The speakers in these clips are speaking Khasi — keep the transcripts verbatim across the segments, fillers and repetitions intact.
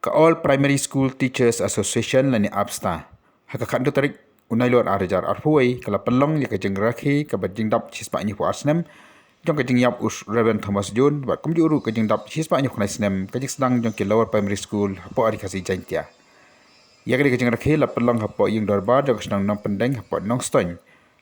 Ka All Primary School Teachers Association lane APSTA, ha ka khathynriew tarik u Nailur ar hajar arphew wei, ka la pynlong ïa ka jingrakhe kaba jingdap shispah hynñiewphew ar snem jong ka jingïap u Reverend Thomas Jones, bad kumjuh ruh ka jingdap shispah hynñiewphew khyndai snem ka jingsdang jong ki Lower Primary School hapoh Ri Khasi Jaiñtia. Ïa kane ka jingrakhe la pynlong hapoh ïing dorbar jong ka shnong Nongpyndeng hapoh Nongstoiñ,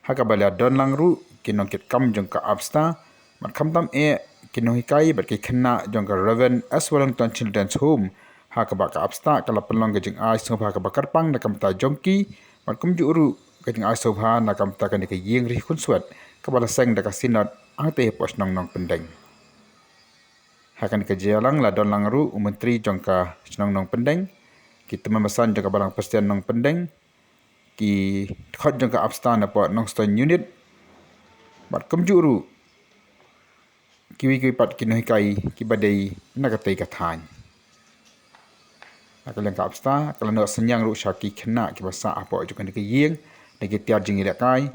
ha kaba la don lang ruh ki nongkitkam jong ka APSTA, bad khamtam eh ki nonghikai bad ki khynnah jong ka Reverend S Wellington Children's Home, ha kaba ka APSTA ka la pynlong ka jingai sngewbha kaba kyrpang na ka bynta jong ki, bad kumjuh ruh ka jingai sngewbha na ka bynta kane ka ïing ri khunswet kaba la seng da ka Synod hangtei hapoh shnong Nongpyndeng. Ha kane ka jingïalang la don lang ruh u Myntri jong ka shnong Nongpyndeng, ki tymmen basan jong ka Balang Khristan Nongpyndeng, ki dkhot jong ka APSTA napoh Nongstoiñ Unit, bad kumjuh ruh kiwei kiwei pat ki nonghikai kiba dei na katei ka thaiñ. Na ka liang ka APSTA ka la noh synñiang ruh sha ki khynnah kiba sah hapoh jong kane ka ïing da ki tiar jingïalehkai,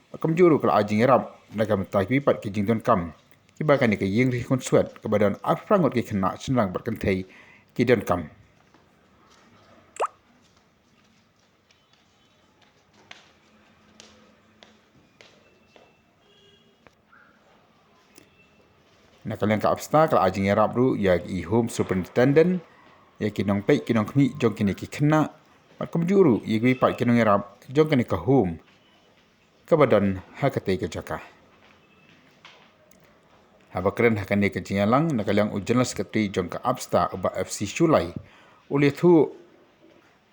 bad kumjuh ruh ka la ai jingïarap na ka bynta kiwei pat ki jingdonkam kiba kane ka ïing ri khunswet kaba don arphew phra ngut ki khynnah shynrang bad kynthei ki donkam. Na ka liang ka APSTA ka la ai jingïarap ruh ïa i Home Superintendent, ïa ki nongpeit ki nongkhmih jong kine ki khynnah, bad kumjuh ruh ïa kiwei pat ki nongïarap jong kane ka home kaba don ha katei ka jaka. Haba kren ha kane ka jingïalang na ka liang u General Secretary jong ka APSTA u Bah F C Shullai, u la ïathuh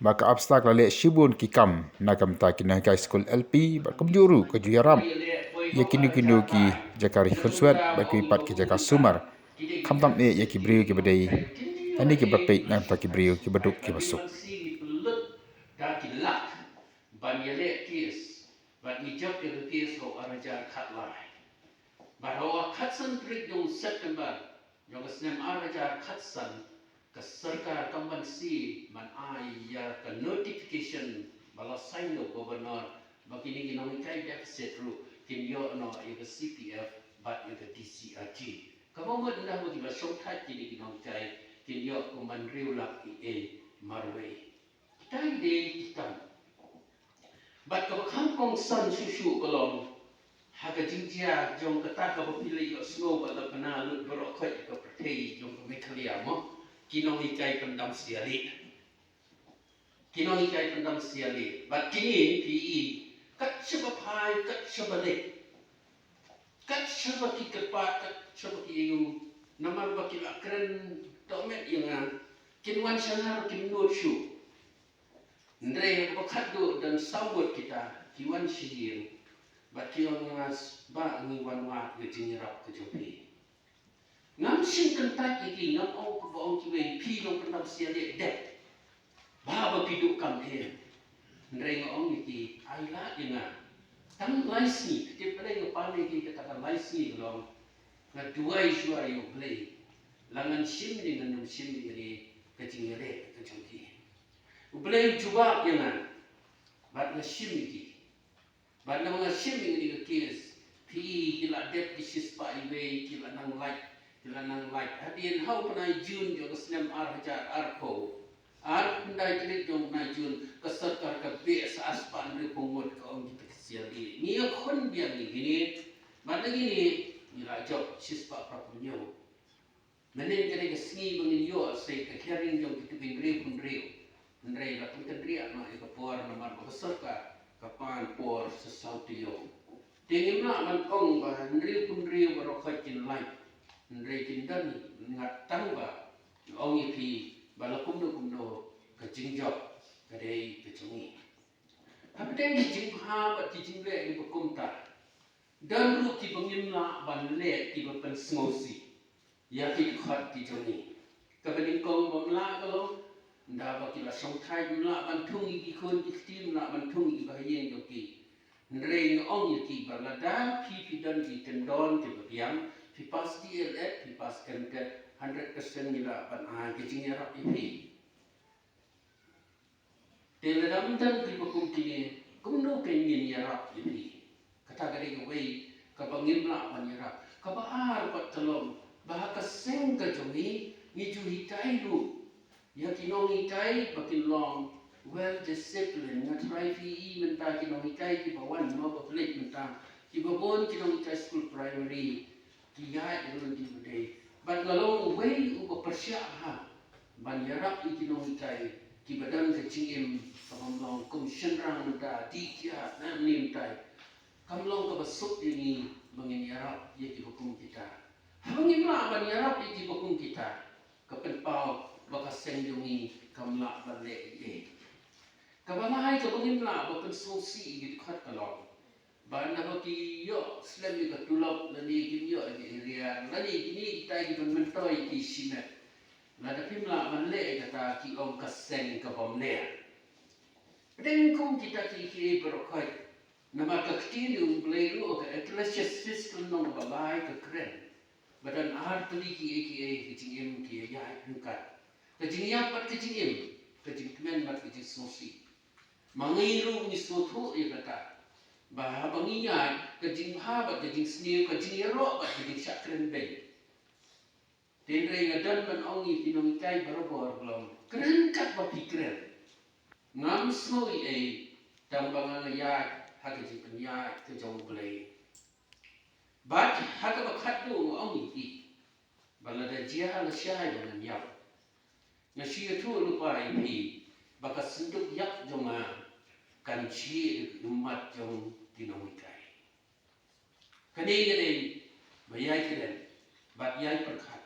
ba ka APSTA ka la leh shibun ki kam na ka bynta ki nonghikai skul L P, bad kumjuh ruh ka ju ïarap ïa kino kino ki jaka ri khunswet bad kiwei pat ki jaka sumar, khamtam eh ïa ki briew kiba dei lane kiba peit na ka bynta ki briew kiba duk kiba suk. Da ki lak ban ïaleh case, bad ngi jop ïa ka case ha u ar hajar khatlai. Bad ha u khatsan tarik jong September jong ka snem ar hajar khatsan, ka sorkar kam ban sdang ban ai ïa ka notification ba la sign da u Governor ba kine ki nonghikai deficit ruh kin ïoh noh ïa ka C P F bad ïa ka D C R G. Kaba mut ynda ba kiba shongthait kine ki nonghikai kin ïoh kum ban hynriew lak ei ei marwei. Kita ki dei ki kam. Bad kaba kham kongsan shuh shuh ka long ha ka jingjia jong kata kaba phi la ïohsngew bad la pynah lut baroh khoit ha ka pyrthei jong ka Meghalaya mo, ki nonghikai pyndam syiar lieh. Ki nonghikai pyndam syiar lieh. Bad kine phi i kat shaba phai kat shaba leit, kat shaba ki kyrpad kat shaba ki ïeng, namar ba ki la kren dohmet ïa nga, kin wan sha nga ruh kim nud shuh. Hynrei haba khatduh don saw ngut kita ki wan sha ïing bad ki ong ïa nga, Bah, ngi wan wad ïa ka jingïarap ka jong phi. Ngam shym kyntait ïa ki, ngam ong kumba ong kiwei, phi long pyndam syiar lieh dep. Bah, ba phi duh kam em. Hynrei nga ong ïa ki, ai lad ïa nga tang lai sngi, ka tip balei nga pan ïa ki kata ka lai sngi ka long, nga duwai shuwa ïa U Blei, la ngan shim ne ngan ym shim ïa kane ka jingïaleh ka jong ki. U Blei u jubab ïa nga bad nga shim ïa ki. Bad namar nga shim ïa kane ka case, phi, ki la dep ki shispah iwei, ki la nang lait, ki la nang lait. Hadien ha u bnai June jong ka snem ar hajar arphew, ar khyndai tarik jong u bnai June, ka sorkar ka beh sa arspah hynriewphew ngut, ka ong kita ki syiar lieh. Ngi ïakhun biang ïa kine, bad na kine ngi la jop shispah phraphew hynñiew. Mynnin kane ka sngi ba ngin ïoh sa ka hearing jong kito ki hynriewphew hynriew. Hynrei la pynkynriah noh ïa ka por namar ba ka sorkar ka pan por sa saw taïew. Te ngim lah ban ong ba hynriewphew hynriew baroh khoit kin lait. Hynrei kin don ngat tang ba ong ïa phi ba la kumno kumno ka jingjop ka dei ka jong ngi. Hapdeng ka jingbha bad ka jingleh kaba kumta, don ruh kiba ngim lah ban leh kiba pynsngewsih ïa ki dkhot ki jong ngi. Kaba nyngkong bym lah ka long, ynda ba ki la shongthait, ym lah ban thung ïa ki khun ki kti, ym lah ban thung ïa ki bahaïing jong ki. Hynrei nga ong ïa ki ba lada phi, phi don ki kyndon kiba biang, phi pass D El Ed, phi pass M Ted, hundred percent ngi lah ban ai ka jingïarap ïa phi. Te lada ym don kiba kum kine, kumno kein ngin ïarap ïa phi? Kata ka dei kawei kaba ngim lah ban ïarap. Kaba ar pat ka long ba ha ka seng ka jong ngi, ngi ju hikai ruh Ïa ki nonghikai ba kin long well disciplined. Nga tharai phi i mynta ki nonghikai kiba wan mo ba plik mynta, kiba bun ki nonghikai skul primary ki ïaid ruh ki ba dei. Bad nga long uwei uba pyrshah ha ban ïarap ïa ki nonghikai kiba don ka jingim kaba ym long kum shynrang mynta, dih jia na mynta. Kam long kaba suk ïa ngi ba ngin ïarap ïa kiba kum kita. Haba ngim lah ban ïarap ïa kiba kum kita, ka pynpaw ba ka seng jong ngi kam lah ban leh ei ei. Kaba lai kaba ngim lah ban pynsngewsih ïa ki dkhot ka long ba naba ki ïoh slem ïa ka tulop lane kim ïoh ïa ka area lane kine kita kiban myntoi ïa ki shimet. Lada phim lah ban leh ïa kata ki ong ka seng ka bym leh. Pdeng kum kita kiei baroh khoit. Namar ka ktien U Blei ruh ka Ecclesiastes ka lynnong ba lai ka kren ba don ar tylli kiei kiei ka jingim ki ïaid ryngkat. Ka jingïap bad ka jingim, ka jingkmen bad ka jingsngewsih. Ma ngi ruh ngi sngewthuh ïa kata ba haba ngi ïaid, ka jingbha bad ka jingsniew, ka jingïaroh bad ka jingshah kren beiñ. Hynrei nga don ban ong ïa ki nonghikai barabor, khlem kren kat ba phi kren, ngam sngew ei ei tang ba nga nga ïaid ha ka jingpynïaid ka jong U Blei. Bad ha kaba khatduh nga ong ïa phi ba lada jia lashai ba ngan ïap, nga shu ïathuh lypa ïa phi ba ka synduk ïap jong nga kan shim ïa ka ummat jong ki nonghikai. Kane ka dei ba ïai kren bad ïai pyrkhat